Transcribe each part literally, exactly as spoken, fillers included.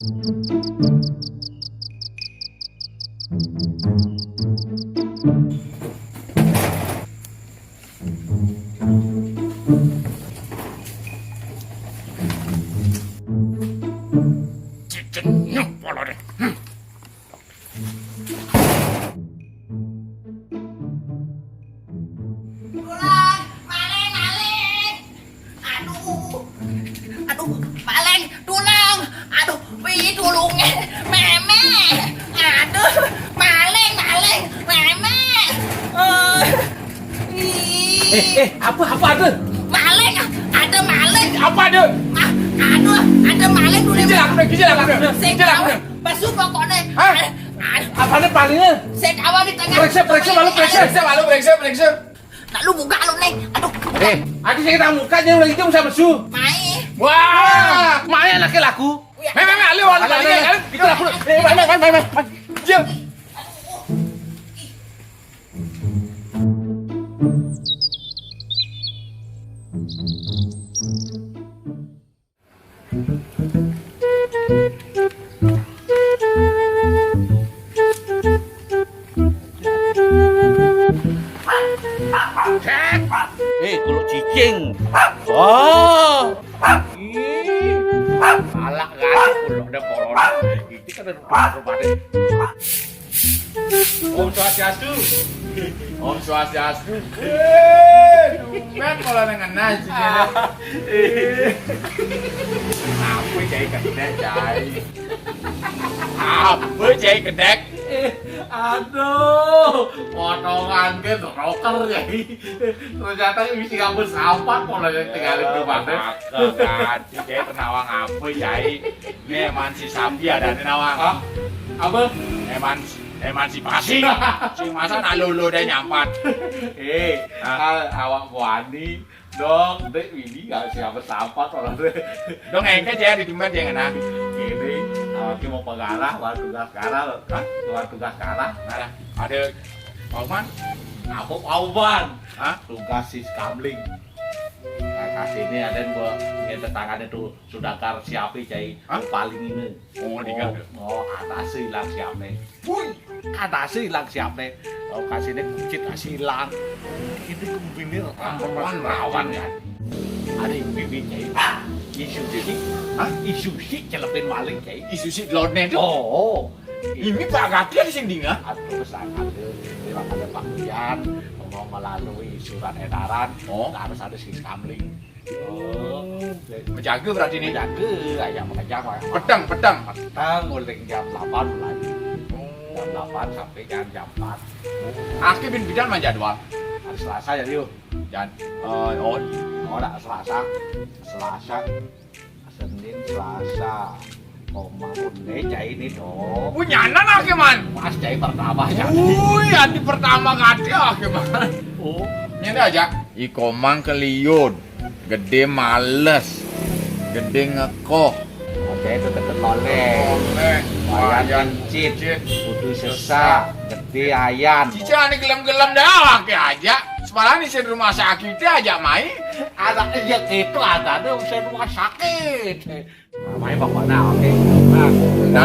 Cicing nyuh polone. Hmm. Tulung, maling, maling. Aduh. Aduh, maling, tulung. Aduh, piye tulunge? Meme. Aduh, maling, maling, meme. Eh. Ih. Eh, eh, apa, apa ada? Maling, ada maling. Apa ada? Ah, aduh, ada maling dulu. Gijil aku, gijil aku. Sing Gijil aku. Pesu pokoknya. Hah? Aduh, aduh. Apane palingnya? Sing awal di tengah. Periksa, periksa, malu, periksa. Periksa, malu, periksa, periksa. Nak lu buka lu, Neng. Aduh, buka. Eh, aku sing tak buka, dia udah itu sama su. Mai. Wah, mai anaknya laku. Iya. Mai, mai, mai, ayo, ayo, ayo, ayo. Itu laku. Eh, mai, mai, mai, mai, mai. Jam. Eh, kuluk cicing. Oh. Ih, galak kan kuluk deh polon. Iki kan ada rumah-rumah deh. Om Swastiastu. Om Swastiastu. Eh, tumben kalau nengena sih. Apa cai kedek, cai? Apa cai kedek? Eh, aduh, potongan ke rocker, cai. Ternyata isi kamu sampah kalau yang tinggalin di mana. Maka ganti, cai, penawang apa, cai? Ini emansi sapi ada nih nawang. Hah? Apa? Emansi Emansipasi. Sing masa nak lolo deh nyampat. Eh, hah? Awak wani. Dong, dek ini gak siapa-siapa kalau deh. Dong engke, cai, di tumben, cai, ngena. Ini, awak mau pengarah, war tugas karah, kan? War tugas karah. Nah, ada Pauman. Apa Pauman? Hah? Tugas si Skamling. Nah, kasih ini ada buat ini tetangganya tuh Sudakar siapi, cai. Hah? Paling ini. Oh, tiga. Oh, oh, atas hilang siapne. Woi, atas hilang siapne. Oh, kasihnya kucit kasih hilang. Ini kumbini rawan, rawan kan. Ada yang bibit, cai. Isu sih. Hah? Isu sih celepin maling, cai. Isu sih lone itu. Oh, oh. Ini Pak Gati ada sing dinga. Aduh, sangat deh. Ini ada Pak Yan, mau melalui surat edaran, oh, harus ada si Skamling. Oh. Menjaga berarti nih. Menjaga, ayam mengejar, Pak. Pedang, pedang. Petang, mulai jam delapan mulai. Oh. Jam delapan sampai jam, jam empat. Aki bin bidan mah jadwal. Hari Selasa ya, Rio. Dan, eh, oh. Oh, nak Selasa. Selasa. Senin, Selasa. Koma, ini cai ini dong. Punyanan aki, Man. Pas cai pertama, cai. Wih, ati pertama kati aki, Man. Oh. Ini aja. Ikomang keliun. Gede males. Gede ngekoh. Oke, itu deket loleng. Loleng. Wayan, wayan, incit. Incit. Kudu sesa. Gede ayan. Cica ini gelem-gelem dah, aki aja. Semalam di rumah sakit aja, mai. Ada, iya, gitu, ada, ada urusan rumah sakit. Nah, mai pokoknya, oke. Nah,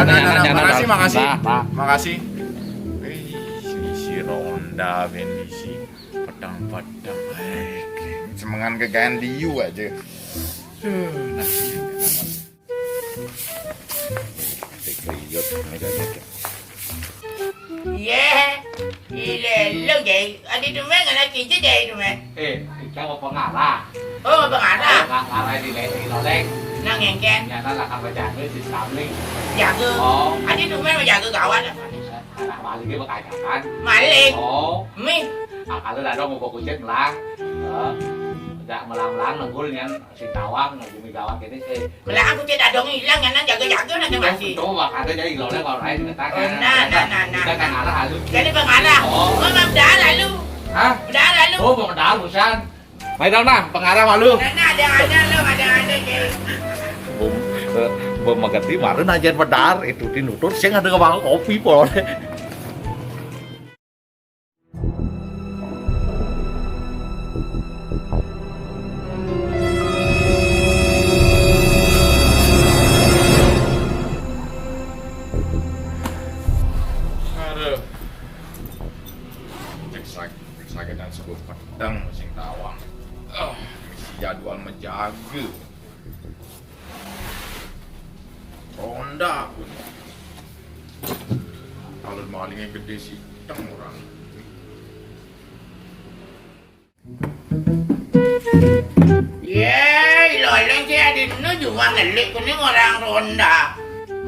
nah, nah, nah, nah, makasih, nah, makasih. Nah, nah. Makasih. Wih, sisi ronda, ben bisi. Pedang-pedang. Eh, semengan kegayan diu aja. Duh, nah. Iya, iya, iya. Iya, iya, lo, Jai. Adi tumben, anak kecil, Jai, tumben. Eh, kita mau pengarah. Oh, pengarah. Pengarah di Lesi Lolek. Nang ngengken. Nyata lah, apa jago si Skamling. Jago. Oh. Adi tumben, jago gawat apa? Anak malingnya berkacakan. Maling? Oh. Mi. Ah, kalau dah dong, mau kucit melang. Eh, udah melang-melang, nenggul, nyan, si tawang, gumi gawat ini, eh. Melang aku tidak dong hilang, nyan jaga-jaga nanti masih. Tuh, tuh, makanya jadi lo kalau lain kita kan. Oh, nah, nah, nah, nah. Kita kan arah halus. Jadi pengarah. Oh. Oh, mau dah lalu. Hah? Dah lalu. Oh, mau dah, busan. Mai dong, nah, pengarah malu. Nah, nah, ada, ada, lo, ada, ada, Jai. Bom, eh, bom magati, kemarin aja pedar, itu di nutur, saya nggak ada kebang kopi, pol. Ronda. Kalau malingnya gede sih, orang. Ye, ilolong si adinmu cuma ngelik kuning orang ronda.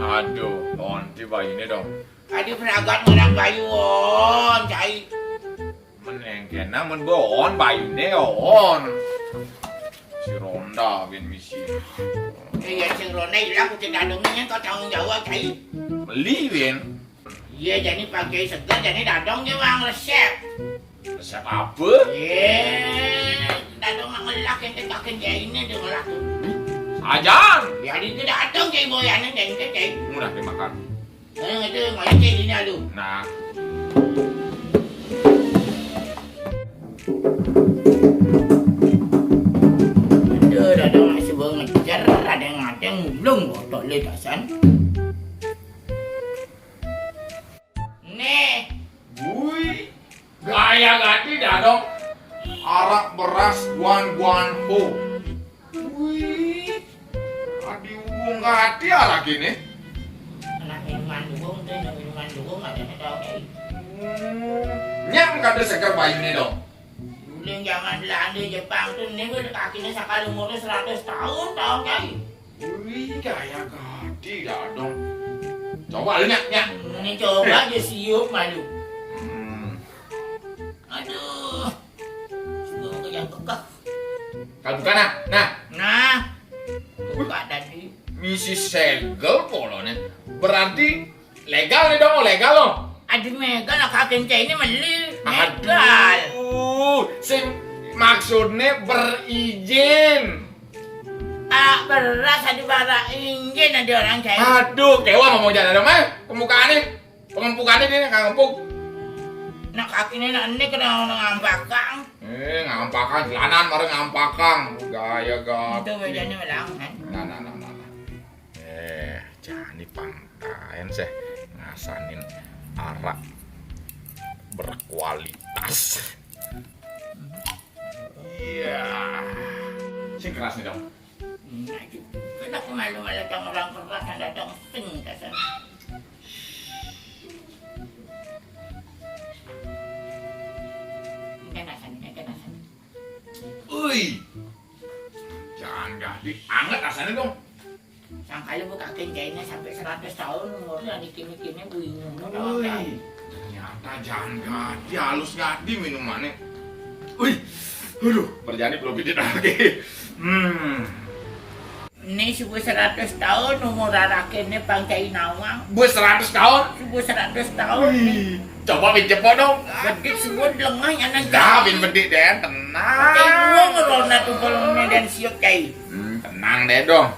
Aduh, nanti bayune dong. Adi peragat orang bayu on, cai. Menengkena men baon bayune on. Si ronda bin misi. Iya, sing ronda ilang kucing dadongnya kau tanggung jawab, cai. Beli bin. Iya, jadi pakai seger, jadi dadong dia uang resep. Resep apa? Iya, dadong nak ngelak yang tetakin dia ini dia ngelak. Ajan. Ya, di dadong cai boyane dan itu cai. Murah dimakan. Eh, itu malah cai ini aduh. Nah. Itu dadong nak subuh ngejar, ada yang ada yang ulung botok le tasan. Nih. Wih, gaya ganti dadong. Arak beras guan guan ho. Wih, adi uwung ganti arak ini. Anak minuman dukung tuh, anak minuman dukung ada ketawa kayak. Hmm, nyam kada seger bayune dong. Dulu zaman Belanda Jepang tuh, ini gue kakinya sekali umurnya seratus tahun, tahun kayak. Wih, gaya ganti dadong. Coba lu nyak nyak. Ini coba aja siup malu. Hmm. Aduh. Sudah mau kejang kekeh. Kalau bukan nah, nah. Nah. Buka tadi. Misi segel polone. Berarti legal nih dong, legal loh. Aduh, legal lah, kakek cai ini meli. Legal. Aduh, sing maksudnya berizin. Tak beras ada bara injin ada orang cai. Aduh, kewa ngomong jalan dong, eh. Pembukaannya, pengempukannya dia nggak ngempuk. Nak kakinya nak ini kena orang ngampakang. Eh, ngampakang, jalanan baru ngampakang. Gaya gak. Itu bedanya bilang kan. Nah, nah, nah, nah, nah. Eh, jani pangkaen sih ngasanin arak berkualitas. Iya. Sing keras nih dong. Nah, itu. Kenapa malu malah orang keras ada dong ping kasar. Ini kan asam, ini kan asam. Ui. Jangan ganti anget rasanya dong. Sangkanya buka kencainya sampai seratus tahun umurnya di kini-kini bu ini. Ui. Ternyata jangan ganti, halus ganti minumannya. Ui. Aduh, berjani belum gede lagi. Hmm. Ini subuh seratus tahun umur arak ini pang cai nawang. Bus seratus tahun. Subuh seratus tahun. Wih, coba pinjepok dong. Gede subuh lengah anak. Dah, bin bedik deh, tenang. Cai gua ngerona tuh kalau ini dan siup cai. Hmm, tenang deh dong.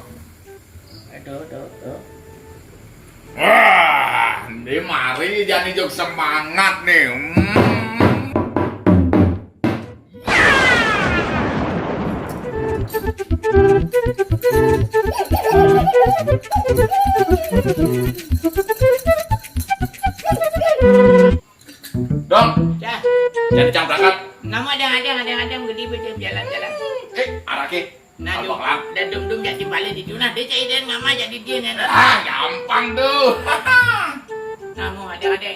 Aduh, aduh, aduh. Wah, ini mari jadi jok semangat nih. Hmm. Dong, ya. Jadi cang berangkat. Nama ada ada ada ada gede betul jalan-jalan. Eh, arake. Nah, dum, dah dum dum jadi balik di tuna. Dia cari dia nama jadi dia nih. Ah, gampang tuh. Nama ada ada.